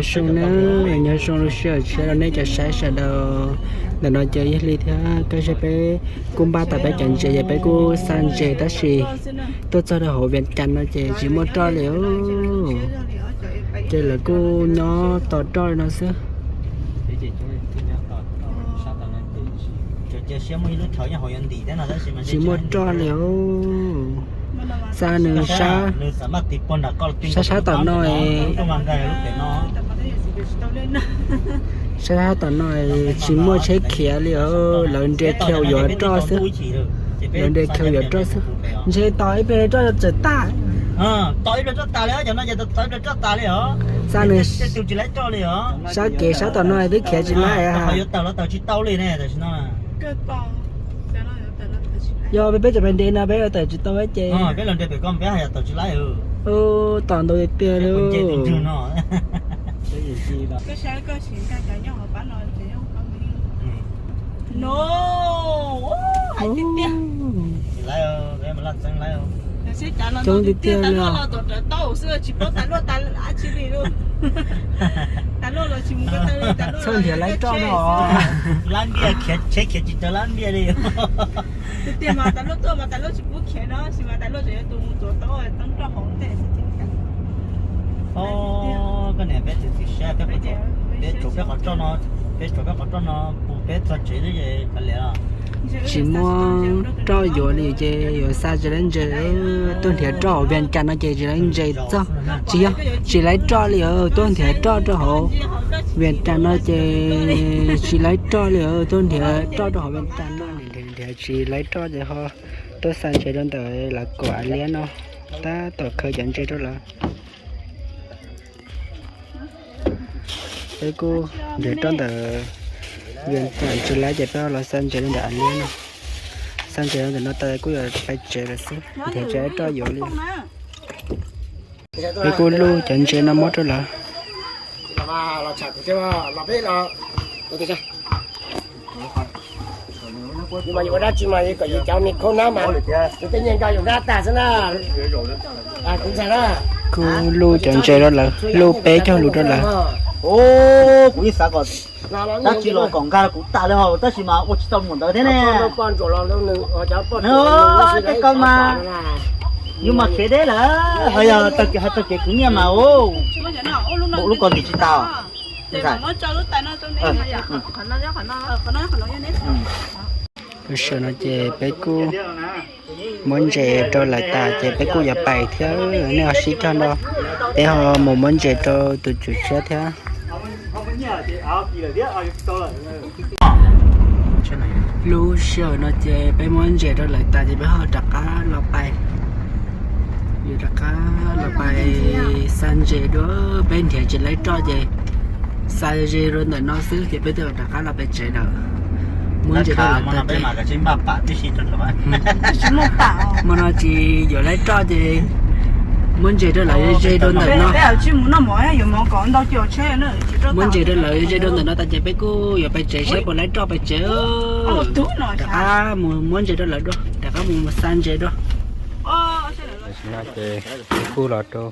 Zoo na, nyob zoo lub sij hawm tshiab rau nej cov saib sawv daws. Ntawm no ces yog li thiab, koj saib peb kuj npaj tas peb cov ntses ces peb kuj xa ntses tab sis tuaj txog rau hauv Vias Cas no ces tsis muaj roj li os. Ces lawv kuj nyob tos roj li no xwb. Tsis muaj roj li os. Xa nws sab, sab sab tom no, sab sab tom no tsis muaj tsheb khiav li os, lawv nres khiav yuav roj xwb. Lawv nres khiav yuav roj xwb. Ntshe tos ib pliag roj txawm tag. Xa nws sab kev sab tom no twb khiav tsis laib. Yog peb cov pes nres no peb yuav tawm tsis tau ces. Tos ntau tiag tiag li. Coob tiag tiag li os. Txhob nrhiav laib roj no. Lab ntiaj khiav, tsheb khiav tsis raws lab ntiaj li. Tiag mas tas luaj tuaj mas tas luaj tsis pub khiav no, tab sis mas tas luaj tseem yuav tus mus tuav tau toob roj hauv ntej. Koj niam, peb txiav txim siab, peb tshuav peb qhov roj no, peb tshuav peb qhov roj no puag peb txog tsev xwb ces kav liam. Tsis muaj roj yuav li ces yuav xa ntses laib ntses, tuaj nrhiav roj hauv Vias Cas no ces tsis laib ntses txog, tsis yog, tsis laib roj li os, tuaj nrhiav roj rau hauv Vias Cas no ces tsis laib roj li os, tuaj nrhiav roj rau hauv Vias Cas no, nrhiav tsis laib roj ces ho tuaj xa ntses rau ntawm lawv kaum av liab no, tab tom khaws cov ntses rau lawv. Peb kuj nrhiav roj ntawm Vias Cas tsis laib ces peb los xa ntses rau ntawm av liab no. Xa ntses rau ntawm no tas kuj yuav pais tsev lawm xwb, nrhiav tsis laib roj yuav li. Peb kuj luj cov ntses no muab rau lawv. Kuj luj cov ntses rau lawv, luj peb caug lus rau lawv. Kuv yeej xav kom dab tsi los kom nkag kuv tas li ho tab sis mas ua tsis tau mus ntawd thiab ne. Tej ko mas yus mas khiav deb lawm, ho yog tag kis ho tag kis khwv nyiaj mas ua lub ko ntxiv tsis tau. Lub sij hawm no ces peb kuj muab ntses rau lawv tas ces peb kuj yuav pais thiab, nej ho sib cog nrog peb ho mus muab ntses rau tus tswv tshiab thiab. Lub sij hawm no ces peb muab ntses rau lawv tas ces peb ho rov qab los pais, yuav rov qab los pais xa ntses dua, peb nrhiav tsis laib roj ces xa ze rau ntawm no xwb ces peb twb rov qab los pem tsev lawm. Muab ntses rau lawv tas ces, hmo no tsis yuav laib roj ces muab ntses rau lawv ze rau ntawm no. Muab ntses rau lawv ze rau ntawm no tas ces peb kuj yuav pais tsev saib puas laib roj pais tsev. Rov qab mus muab ntses rau lawv dua, rov qab mus xa ntses dua. Tam sim no ces kuj los rau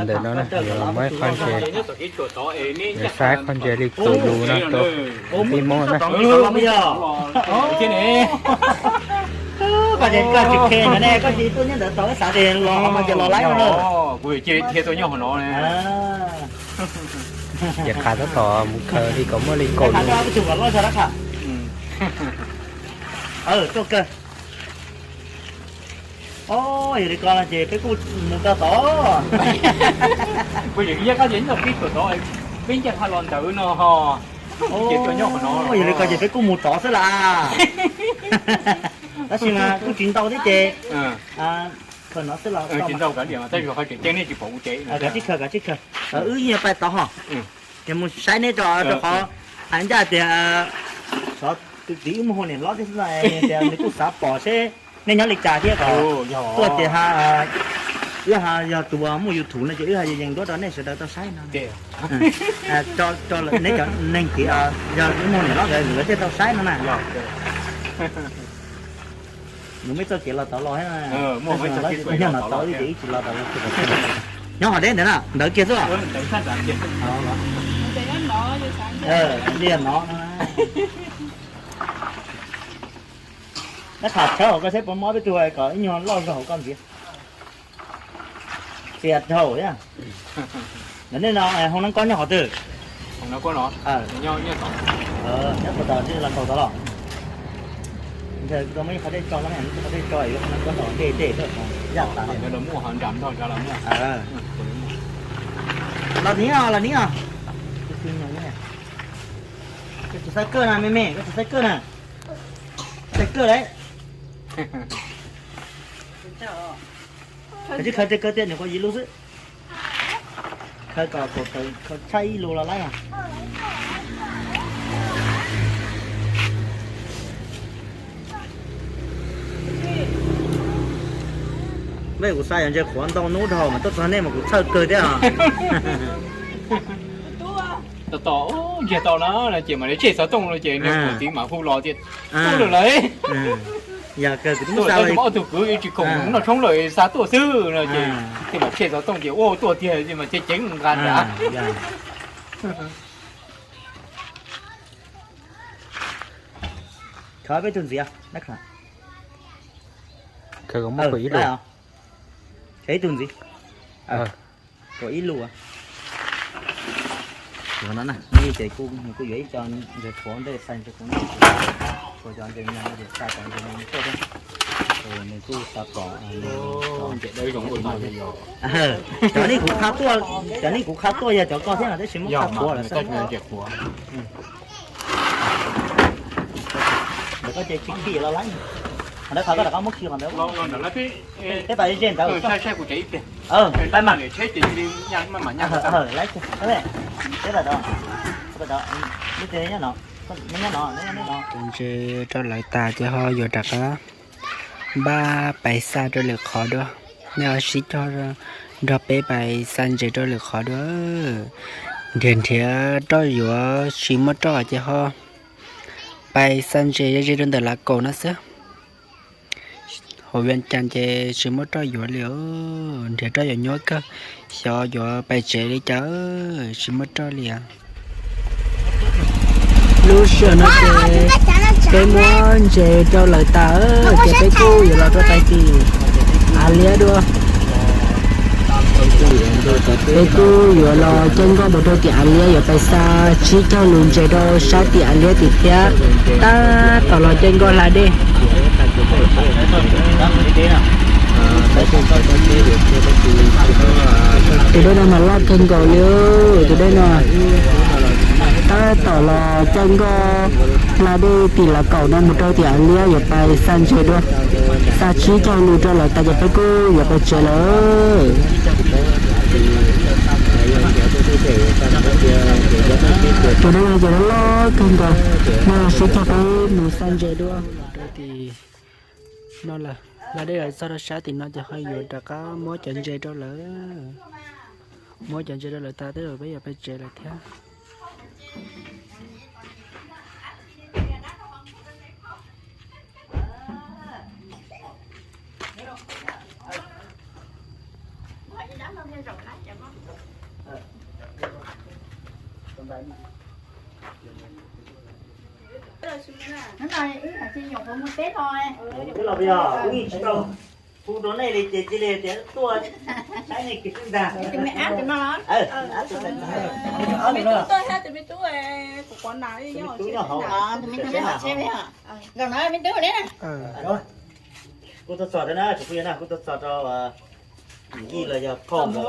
ntawm no na, yuav los muab ib qho ntses, yuav xa ib qho ntses li kaum lus no rau tij Hmoob na. Koj tsis khe ne, koj tsis tuaj nyob ntawd tau xav tias los mas ces los laib no. Ces qhav tab tom mus khaws li kom muaj li kaum lus. Yog li ko ces peb kuj mus tau tod. Peb ncav qha los ntawd no. Yog li ko ces peb kuj mus tod xwb las. Tab sis mas kuj tsis ntau thiab ces khaws no xwb los. Kav tsij khaws, kav tsij khaws. Wb yeej pais tod ho. Ces mus saib neb tso, rau qhov hais ncaj tias xyov tus txiv wb muaj hau niam hlob thiab xwb no, tias nws kuj xav pom seb nej nyob li cas thiab ko. Tuaj tias wb yog tus muaj YouTube no ces wb hais yees duab rau nej sawv daws tau saib no. Neb cov neeg kev yog wb muaj niam hlob nkawd lawv thiaj tau saib no na. Nws muaj txoj kev los tod los thiab, nyob no tod wb ces wb tsis los tod los. Nyob hov deb ntawd na, ntawd kiag xwb. Li no. Nab tham tshawb hauv koj seb puas mob peb tug kom ib nyuag loj zog hauv koj ntxiv. Txias dhau thiab. Ntawm nej no hoo nab kob nyob qhov twg? Nyob puag tom Las Kaus tod los? Ntawd kuv tau muaj ib qhov dej tso, ib qhov dej tso yuav hoo nab kob nrog dej dej yaj tas. Los niv os, los niv os. Koj tsis xav kawj na me me, koj tsis xav kawj na. Xav kawj lauj. Khaws tsis khaws tej kawj tiaj nws kuj yig lub xwb. Khaws kom kaum tawm khaws tshaj ib lus los laib os. Vaj kuv xa yog ntses qhuav ntau hnub dhau mas tuaj txog nej mas kuv txhawj kawg thiab os. Tos tos ntsiag tau na ces mam li tseg xov tooj no ces niag kuv txiv mam hu los tias tuaj lawm lauj. Tuaj tau ob tug kwv tsis khoom noj tshoob lawm xa tuaj xwb no ces tej mam tseg xov tooj ces ua tuaj tiag mas ceev ceev nqa nrad. Khaws peb tug ntxiv. Khaws ib tug ntxiv. Kaum ib lus. Ua no na, ces kuj yuav ib co ntses qhuav ntej xa ntses qhuav ntej, ua cov ntses no ces xa cov ntses no tuaj thiab. Nws kuj xav pom. Cov nej kuv qha tuaj, cov nej kuv qha tuaj yog cov koj thiab no tab sis muab qha qhuav lawm xwb. Ntawm koj ces tsis khi los lawm. Qhov ntawd qhov koj rov qab muab khi qhov ntawd. Peb pas ze ntawd. Pab mas. Peb pas tod, peb tod, nyob no, nyob no. Ntses rau lawv tas ces ho yuav rov qab npaj pais xa rau lwm qhov dua. Nej ho sib cog nrog peb pais xa ntses rau lwm qhov dua. Nrhiav nrhiav roj yuav tsis muaj roj ces ho pais xa ntses ze rau ntawm Lav Kaum no xwb. Hauv Vias Cas ces tsis muaj roj yuav li os, nrhiav roj yuav nyuaj kawg, xyov yuav pais tsev li cas, tsis muaj roj li os. Lub sij hawm no ces peb muab ntses rau lawv tas ces peb kuj yuav los rau pais tim Av Liab dua. Peb kuj yuav los caij nkoj mus rau tim Av Liab yuav pais xa tsib caug lus ntses rau sab tim Av Liab tim thiab, tab tom los caij nkoj hla dej. Tus dej no mas loj kawg nkaus li, tus dej no tab tom los caij nkoj hla dej tim Lav Kaum no mus rau tim Av Liab yuav pais xa ntses dua. Xa tsib caug lus rau lawv tas ces peb kuj yuav pais tsev lawm. Tus dej no ces loj kawg nkaus, no sib caug peb mus xa ntses dua. Rau tim no lawm, hla dej los txog rau sab tim no ces ho yuav rov qab muab cov ntses rau lawm. Muab cov ntses rau lawv tas tej zaum peb yuav pais tsev lawm thiab. Twb los peb os, wb yeej tsis tau hu rau nej li ces cia li tias tuaj saib nej kiag xwb ntag. Tus me tub thiab tus me tub, kuv quav nas, tus me tub nyob hauv, tus me tub nyob hauv tsheb. Kuv tuaj txog thiab na, tsoom phooj ywg na, kuv tuaj txog rau Yim Yij los yog phauj nkawd.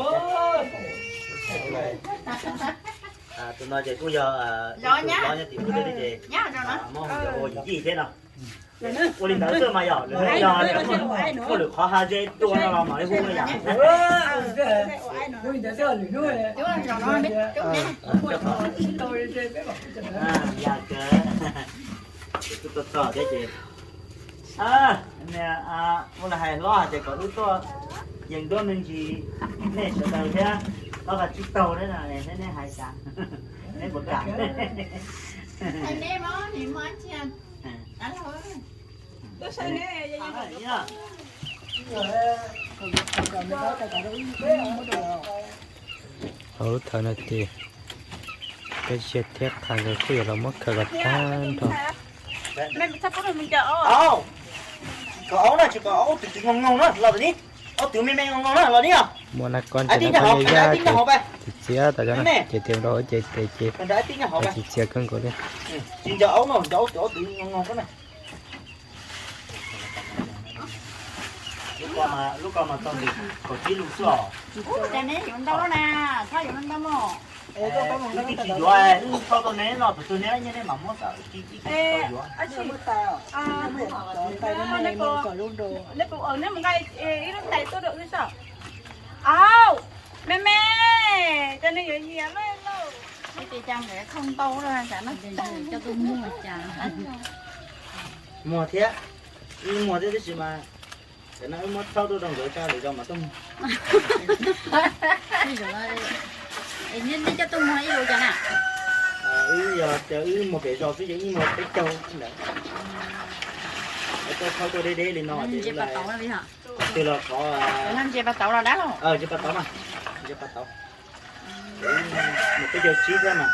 Tus no ces kuj yog tus hlob nyob tim ub thiab ces muab hu ua Yim Yij thiab no. Ua li ntawd xwb mas yog, yog muaj lwm qhov ha ze dua no los mam li hu no yom. Yog kawg, kuv tuaj txog thiab ces ua li hais hlob hais tias kom wb tuaj yees duab me ntsis nej sawv daws thiab, tab sis tsis taug thiab no, nej hais cas, nej puas kam? Hauv lub thawv no ces peb sia thiab qha nkawd kuj yuav los muab khaws kom tag nrho. Kom aub na, tsis kom aub tus twv ngoo ngoo na los ni, aub twv me me ngoo ngoo na los ni. Muaj nab kob ntsis no peb yaj txiv txiav tas zog na, ces tes rau hauv ces tes ces txiv txiav kawg nkaus li. Tsis nco aub no, nco aub twv, aub twv ngoo ngoo na. Lub ko mas tau kaum tsib lus xwb os. Cas neb yuav ntau na, txhob yuav ntau mog. Wb twb tsis yuav, wb thauj tau neb no, tus twg neb nyiaj neb mam muab xwb, ib tsis tau yuav. Neb mus nqa ib lub tais tuaj rau wb saib. Au, me me, cas nws yuav yias lawm lauj. Ces cas nkawd thauj ntau lawm, cas no coj tuaj muag cas. Muag thiab, wb muag thiab tab sis mas cov no wb muab thauj tuaj rau nkawd tsa lwm zaus mas tuaj muag. Nej coj tuaj muag ib zaug cas na? Wb yog tias wb muag pem zos xwb ces wb muag peb caug ntawd. Tuaj thauj tuaj deb deb li no ces ntsia pas tauv los qhov, ntsia pas tauv los dab los, ntsia pas tauv mas, ntsia pas tauv. Mus peb caug tsib thiab mas.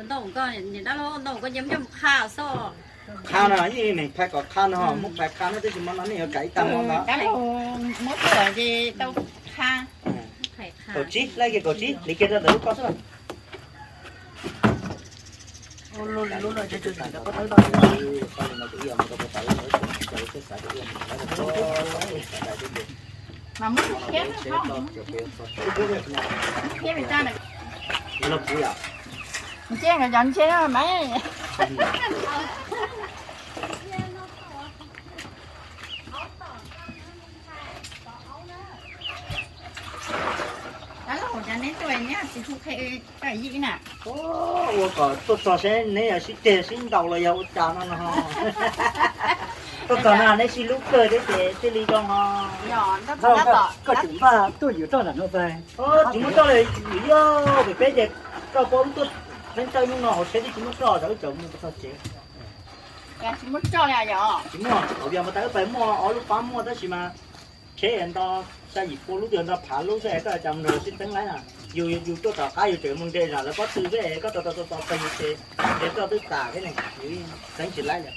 Ntau koj, ntau koj ces muab coj mus qha xwb. Qha no yeej neeg phais kom qha no, muab phais qha no tab sis mas no nej yuav kam ib tag hmo no. Dab laug muab tuaj ces tau qha. Kaum tsib, laij kiag kaum tsib, li kiag rau ntawm lub ko xwb. Mas muab tus khiab na, tus khiab vim tag na. Ntsia nkawd cov ntsia na mas. Dab laug, cas neb tuaj neb tsis hu qhia koj yim na? Ua kom tuaj txog seb neb yog sib ceg sib ntaus los yog ua cas no no. Tuaj txog na neb sib hlub kawg thiab ces thiaj li zoo ho. Koj tseem npaj tuaj yuav roj nram no tag. Tsis muab roj li, yog pem peb ces koj paub wb tuaj pheej tawm hnub no hauv tsheb twb tsis muab roj, wb tseem mus txog tsev. Tsis muaj, hauv yog mas tas wb pais muaj ob lub pab muaj tab sis mas tsheb nto xya yim pua lub twg nto phav lub xwb es koj cas mus nrog sib teeb laib na. Yus yus tuaj tom qab yus tseem mus nres zam lawv pob tw xwb es koj tos tos tos tos yus ces nres roj twb tas thiab ne, yus teeb tsis laib li.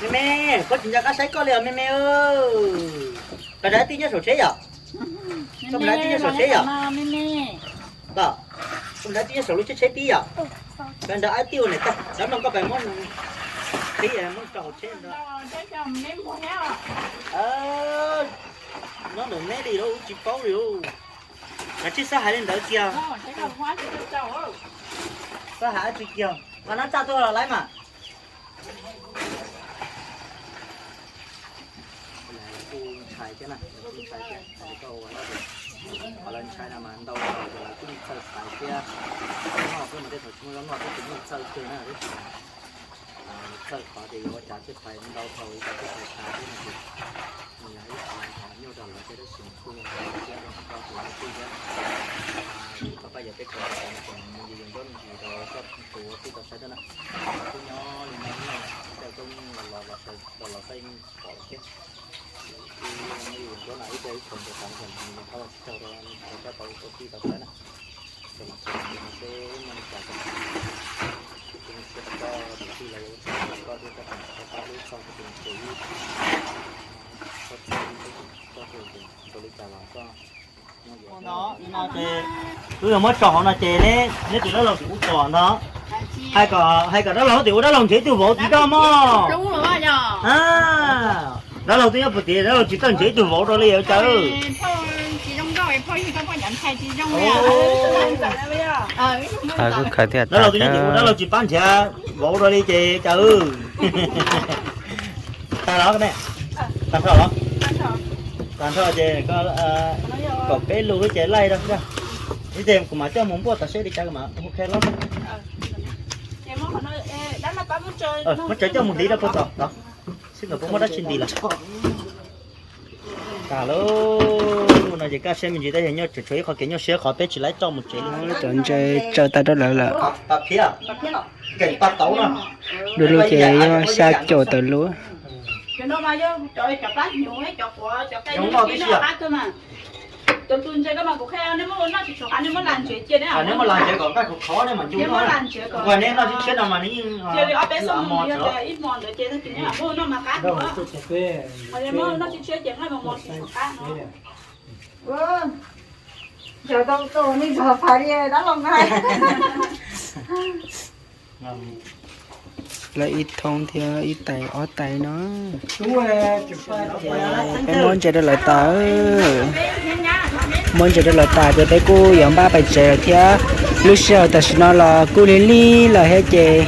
Me me, koj tsis nco qab saib koj li os me me. Koj nrog aib tij nyob saum tsheb yom? Koj nrog aib tij nyob saum tsheb yom? Koj nrog aib tij nyob saum lub tsheb tsheb pib yom? Koj nrog aib tij ua niam tais, sawv mloog koj pais muab qhib muab rau hauv tsheb ntag. Nyob ntawm neb li lauj, wb tsis paub li lauj. Kav tsij xab hais li ntawd kiag. Xab hais dab tsi kiag, nqa nab tsaj tuaj los laib mas. Kuj ntshai thiab na, kuj ntshai thiab, hais li koj ua lawm, qhov lawv ntshai no mas ntau zaus ces lawv kuj txawj xaiv thiab. Zaub noj xwb mas tej thaum tsis muaj zaub noj twb tsis muaj txawj kawg na, tab sis txawj qhov ces yuav ua cas thiaj phais ntau thaum li cas thiaj phais tas thiab no ces nws yog ib qho nyuaj rau lawv thiab tab sis kuj yog qhov thiab rau koj tus kwv tij thiab. Koj pab yog peb kawm ntawv no ces nws yog yus ntaub ntsis rau koj tus ua tij tau saib thiab na. Kuj nyob li no, caij koj los los los los los saib pom lawm thiab. Kuj yog yus ntaub na ib pliag ib txhia ntawd tas no ces nws yog qhov los tsis raug rau koj tau ua tij tau saib na. Ces los txog tus no seb muaj li cas, ces tus no tsis tau koj tus tij los yog ua txhua koj thiab koj tus koj pab lub txog tus tus ib koj txog tus tus ua li cas los koj muab yuav. Wb yog muab tso hauv no ces neb tus dab laug tim ub tso ntag. Hais kom dab laug tim ub dab laug nrhiav ib tug vauv tim koj mog. Dab laug twb nyob puag tid, dab laug tsis txawj nrhiav ib tug vauv rau li cas. Dab laug twb nyob tim ub dab laug tsis pab nrhiav vauv rau li ces cas. Tag los ne? Tag nrho los? Tag nrho ces kaum peb lus ces laij rau. Ib teg kuv mam coj mus npuaj tom seb li cas kuv mam hu qhia los. Muab tsaws coj mus hliv rau puag tom tod, seb nkawd puas muaj dab tsi ntim lawm. Tag lauj, no Ces kaj siab me ntsis tab sis nyuaj, tseem tshuav ib qho kev nyuaj siab qhov peb tsis laib coj mus tsev li. Cov ntses tsaws tas rau lawv lawm. Dua lub ces yog xya caum tawm lub. Lawv ib thoob thiab ib tais ob tais no. Peb muab ntses rau lawv tas, muab ntses rau lawv tas ces peb kuj yuav npaj pais tsev lawm thiab. Lub sij hawm tam sim no los kuj lig lig lawm thiab ces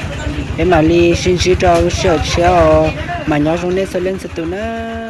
peb mam li sib ntsib rau lub sij hawm tshiab os. Mas nyob zoo nej txhua leej txhua tus na.